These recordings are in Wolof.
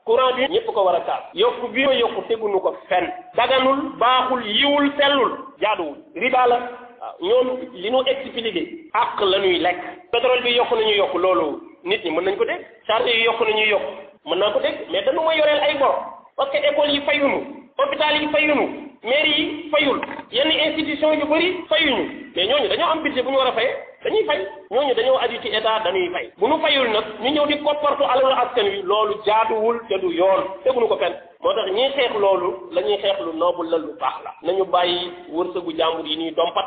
courant bi ñëpp ko war a kaas yokku bi ma yokku teguñu ko fenn daganul baaxul yiwul sellul jaaduwul riba la waaw ñoom li ñu expliqué àq la ñuy lekk pétrole bi yokku nañu yokk loolu nit ñi mën nañ ko dégg charge yi yokku nañu yokk mën naa ko dégg mais dañu ma yoreel ay bor parce que école yi fayuñu hôpital yi fayuñu mairie yi fayul yenn institution yu bëri fayuñu mais ñooñu dañoo am budget bu ñu war a fay dañuy fay ñooñu dañoo aju ci état dañuy fay bu ñu fayul nag ñu ñëw di koppartu alalu askan wi loolu jaaduwul te du yoon teguñu ko fenn moo tax ñiy xeex loolu la ñuy xeex lu noble la lu baax la nañu bàyyi wërsëgu jàmbur yi ñuy dompat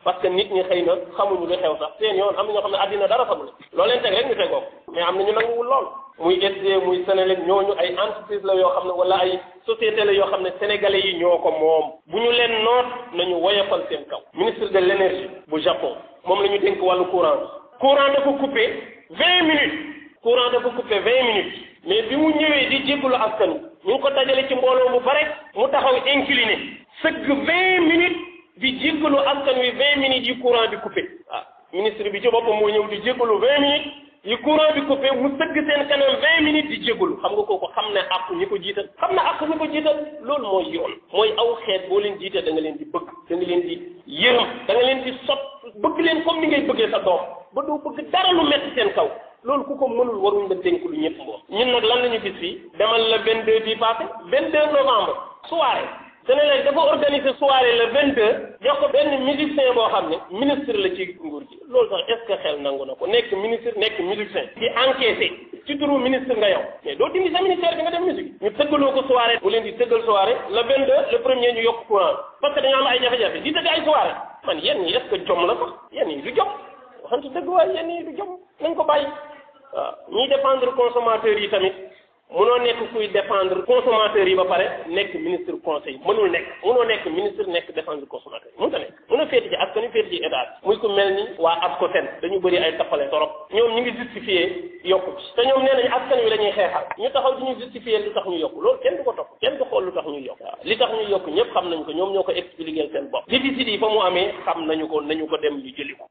parce que nit ñi xëy na xamuñu lu xew sax seen yoon am na ñoo xam ne àddina dara xamul loo leen teg rek ñu tegoo mais am na ñu nanguwul lool muy SDE muy Senelec ñooñu ay entreprise la yoo xam ne wala ay société la yoo xam ne sénégalais yi ñoo ko moom bu ñu leen noot nañu woyofal seen kaw ministre de l'énergie bu Japon moom la ñu dénk wàllu courant dafa coupé 20 minutes courant dafa coupé 20 minutes mais bi mu ñëwee di jébbalu askan ñu ngi ko dajale ci mbooloo bu bare mu taxaw incliné sëgg 20 minutes di jéggalu askan wi 20 minutes yi courant bi coupé ministre bi ci boppam moo ñëw di jéggalu 20 minutes yi courant bi coupé mu sëgg seen kanam 20 minutes di jéggalu xam nga kooku xam ne àq ñi ko jiital loolu mooy yoon mooy aw xeet boo leen jiite da nga leen di bëgg da nga leen di yërëm da nga leen di sot bëgg leen comme ni ngay bëggee sa doom ba doo bëgg dara lu metti seen kaw loolu ku ko mënul waruñ la dénk lu ñëpp mboom ñun nag lan la ñu gis fii demal la 22 bi passé 22 novembre soirée Senelec dafa organiser soirée le 22 jox ko benn musicien boo xam ne ministre la ci nguur gi loolu sax est-ce que xel nangu na ko nekk ministre nekk musicien di encaissé ci turu ministre nga yow mais doo dindi sa ministère bi nga def musique ñu tëggaloo ko soirée bu leen di tëggal soirée le 22 le premier ñu yokk courant parce que dañoo am ay jafe-jafe di tëgg ay soirée man yenn yi est-ce que jom la sax yenn yi du jom waxante dëgg waaye yenn yi du jom nañ ko bàyyi waaw ñiy défendre consommateurs yi tamit mënoo nekk kuy défendre consommateurs yi ba pare nekk ministre conseil mënul nekk ministre nekk défendre consommateur yi mënut a nekk mën a féeti ci askan wi féeti ci état muy ku mel ni waa ASCOSEN dañu bëri ay tappale torop ñoom ñu ngi justifier yokku ci te ñoom nee nañu askan wi la ñuy xeexal ñu taxaw di ñu justifier lu tax ñu yokku loolu kenn du ko topp kenn du xool lu tax ñuy yokku waaw li tax ñuy yokku ñëpp xam nañ ko ñoom ñoo ko expliquer seen bopp déficit yi fa mu amee xam nañu ko dem ñu jëli ko